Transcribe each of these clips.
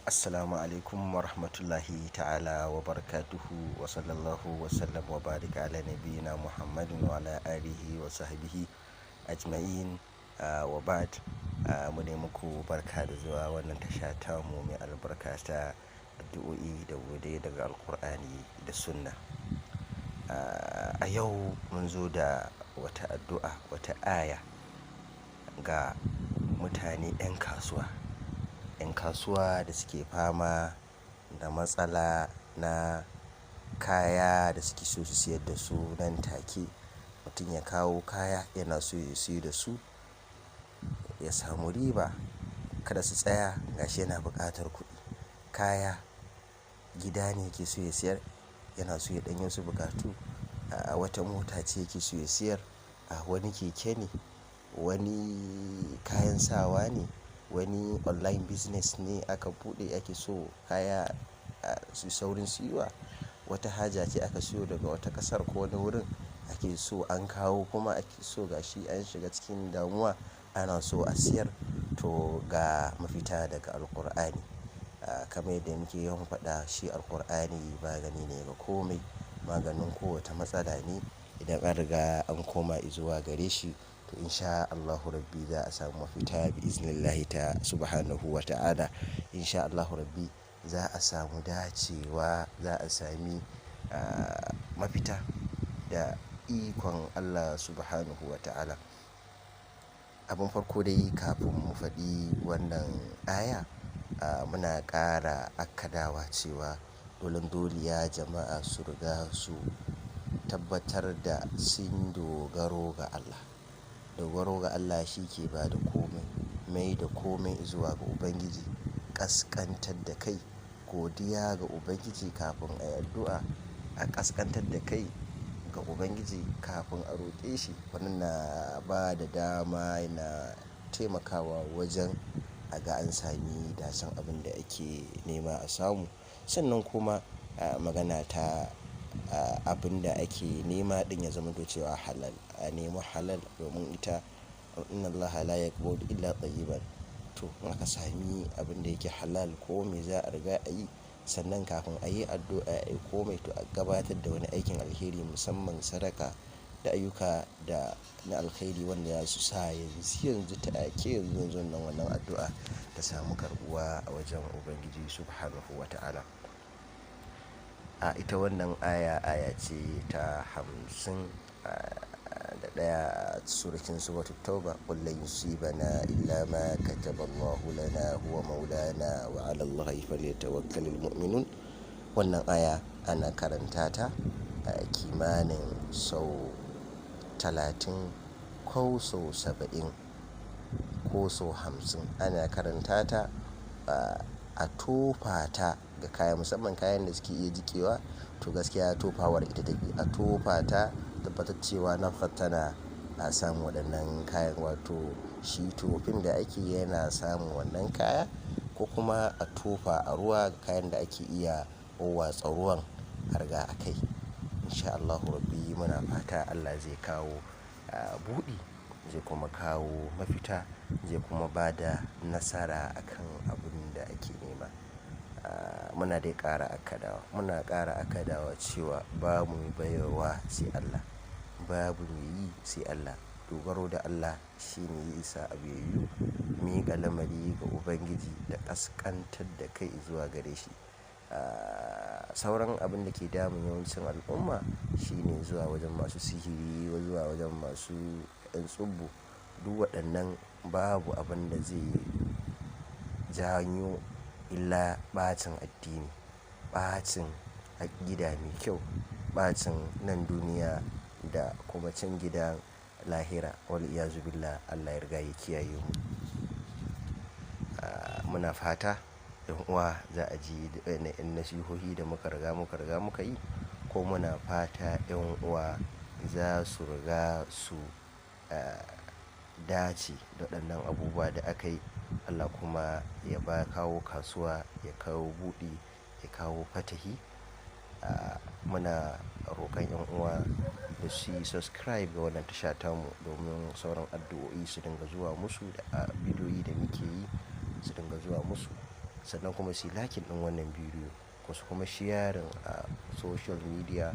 Assalamu alaikum wa rahmatullahi ta'ala wa barakatuhu wa sallallahu wa sallam wa barika ala nabiyyina Muhammadin wa ala alihi wa sahbihi ajma'in, wa ba'd. Mu ne muku barka da zuwa wannan tasha tamu mai albarka ta addu'o'i da gode daga Alqur'ani da Sunna. A yau mun zo da wata addu'a, wata aya ga mutane 'yan kasuwa. 'Yan kasuwa da suke fama da matsala na kaya da suke so su siyar da su nan take. Mutum ya kawo kaya yana so ya siyar da su, ya samu riba, kada su tsaya gashi yana buƙatar kuɗi. Kaya, gida ne yake so ya siyar, yana so ya ɗan yi wasu buƙatu. Wata mota ce yake so ya siyar, wani keke ne, wani kayan sawa ne, wani online business ne aka buɗe ake so kaya su saurin siyuwa. Wata haja ce aka siyo daga wata ƙasar ko wani wurin ake so an kawo kuma ake so gashi an shiga cikin damuwa ana so a siyar. To ga mafita daga Alqur'ani. Kamar yadda muke yawan faɗa, shi Alqur'ani magani ne ga kome, maganin kowace matsala ne. Idan an riga an koma izuwa gare shi, to in sha Allahu Rabbi za a samu mafita bi iznillahi ta subhanahu wa ta'ala. In sha Allahu Rabbi za a samu dacewa, za a sami mafita da ikon Allah subhanahu wa ta'ala. Abin farko dai kafin mu faɗi wannan aya, muna ƙara akkadawa cewa dolen doliya jama'a su riga su tabbatar da sun dogaro ga Allah. Dogaro ga Allah shi ke ba da kome, mai da kome zuwa ga Ubangiji, ƙasƙantar da kai, godiya ga Ubangiji kafin a yi addu'a, a ƙasƙantar da kai ga Ubangiji kafin a roƙe shi. Wannan na ba da dama, yana taimakawa wajen a ga an sami dacen abin da ake nema a samu. Sannan kuma magana ta abin da ake nema ɗin ya zamanto cewa halal. A nemi halal domin ita inna Allaha la yaqbalu illa tayyiban. To in aka sami abin da yake halal ko me za a riga a yi, sannan kafin a yi addu'a a yi kome, to a gabatar da wani aikin alheri, musamman sadaka da ayyuka da na alkhairi wanda za su sa yanzu yanzu take yanzu yanzun nan wannan addu'a ta samu karɓuwa a wajen Ubangiji subhanahu wa ta'ala. Ita wannan aya, aya ce ta 51 suratin Suratul Tauba. "Qul lan yusibana illa ma kataballahu lana huwa maulana wa 'ala Allahi falyatawakkalul mu'minun." Wannan aya ana karanta ta a kimanin sau 30 ko sau 70 ko sau 50. Ana karanta ta, a tofa ta ga kaya, musamman kayan da suke iya jikewa. To gaskiya tofawar ita tafi. A tofa ta, tabbatar cewa nafar tana a samun waɗannan kayan, wato shi tofin da ake yana samun wannan kaya, ko kuma a tofa a ruwa ga kayan da ake iya wawwatsa ruwan a riga a kai. In sha Allahu Rabbi muna fata Allah zai kawo buɗi, zai kuma kawo mafita, zai kuma ba da nasara a kan abun da ake nema. Muna dai ƙara akkadawa, muna ƙara akkadawa cewa babu mai bayarwa sai Allah, babu mai yi sai Allah. Dogaro da Allah shine ya isa abu ya yiwu. Miƙa lamari ga Ubangiji da ƙasƙantar da kai zuwa gare shi. Sauran abin da ke damun yawancin al'umma shine zuwa wajen masu sihiri, zuwa wajen masu ƴan tsubbu. Duk waɗannan babu abin da zai janyo illa ɓacin addini, ɓacin aƙida mai kyau, ɓacin nan duniya da kuma can gidan lahira. Wal iyazu billah, Allah ya riga ya kiyaye mu. Muna fata 'yan uwa za a ji waƴannan ƴan nasihohi da muka riga muka yi, ko muna fata 'yan uwa za su riga su dace da waɗannan abubuwa da aka yi. Allah kuma ya ba kawo kasuwa, ya kawo buɗi, ya kawo fatahi. Muna roƙon 'yan uwa da su yi subscribe ga wannan tasha tamu domin sauran addu'o'i su dinga zuwa musu da bidiyoyi da muke yi su dinga zuwa musu. Sannan kuma su yi liking ɗin wannan bidiyo ko su kuma sharing a social media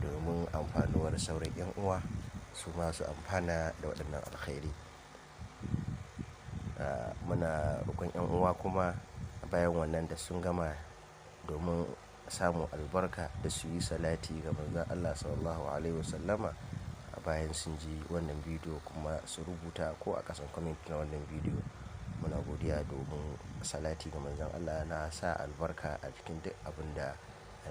domin amfanuwar sauran 'yan uwa su ma su amfana da waɗannan alkhairi. Muna rokon 'yan uwa kuma bayan wannan da sun gama, domin samun albarka, da su yi salati ga Manzon Allah Sallallahu Alaihi Wasallama a bayan sun ji wannan bidiyo, kuma su rubuta ko a ƙasan comment na wannan bidiyo. Muna godiya domin salati ga Manzon Allah na sa albarka a cikin duk abin da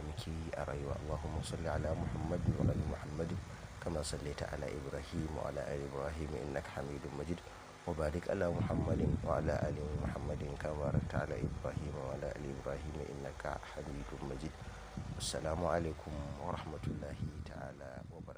muke yi a rayuwa. Allahumma salli ala Muhammadin wa ali Muhammadin kama sallaita ala Ibrahim wa ala ali Ibrahim innaka Hamidum Majid. Wa barik ala Muhammadin wa ala ali Muhammadin kama barakta ala Ibrahim wa ala ali Ibrahim innaka Hamidum Majid. Assalamu alaikum wa rahmatullahi ta'ala wa barakatuh.